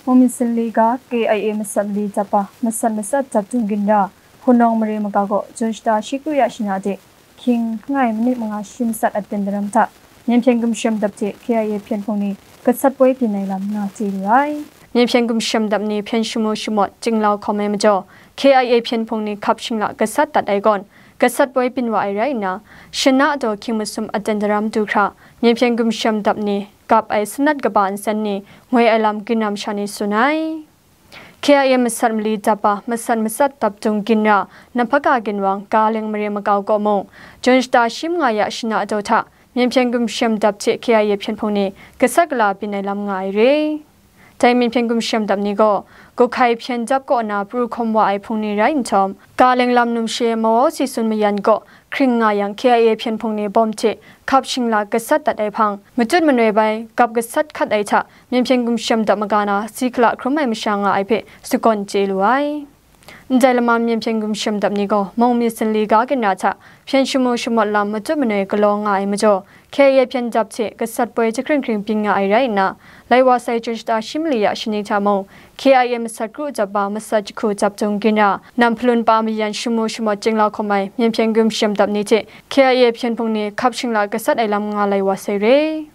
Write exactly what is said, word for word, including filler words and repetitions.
Mungmyit Sinli ga K I A masat mali dap ba, masat masat dap dung ginra, Hunawng mare maga gaw Jun shata shi kru ya shana de, hkying langai minit manga shi masat aten daram hta, Myen hpyen gumshem dap hte K I A hpyen hpung ni gasat poi byin ai lam nga chye lu ai. Myen hpyen gumshem dap ni hpyen shamu shamawt chyinglau hkawm ai majaw, K I A hpyen hpung ni hkap shingla gasat dat ai gawn, gasat poi byin wa ai rai nna, shana daw hkying masum aten daram du hkra, Myen hpyen gumshem dap ni gap ai sanat kaba nsen ni ngoi ai lam ginram sha ni tsun ai. K I A masat mali dap ba, masat masat dap dung ginra, Nabhaka ginwang, Galeng mare makau kaw mung, Jun shata shi manga ya shana daw hta, Myen hpyen gumshem dap hte K I A hpyen hpung ni gasat gala byin ai lam nga ai re. Dai Myen hpyen gumshem dap ni gaw, Guhkai hpyen dap kaw na pru hkawm wa ai hpung ni rai nhtawm, Galeng lam numshe Mawau Sisun mayan kaw hkring nga yang, K I A hpyen hpung ni bawm hte hkap shingla gasat dat ai hpang, matut manoi bai gap gasat hkat ai hta, Myen hpyen gumshem dap maga na si hkala hkrum ai masha nga ai hpe sagawn chye lu ai. Ndai lama Myen hpyen gumshem dap ni gaw, Mungmyit Sinli ga ginra hta hpyen shamu shamawt lam matut manoi galaw nga ai majaw, K I A hpyen dap hte gasat poi jahkring hkring byin nga ai rai nna, lai wa sai Jun shata shi mali ya shani hta mung, K I A masat kru dap ba, masat jahku dap dung ginra, Nam Hpalun pa mayan shamu shamawt chyinglau hkawm ai Myen hpyen gumshem dap ni hte K I A hpyen hpung ni hkap shingla gasat ai lam nga lai wa sai re.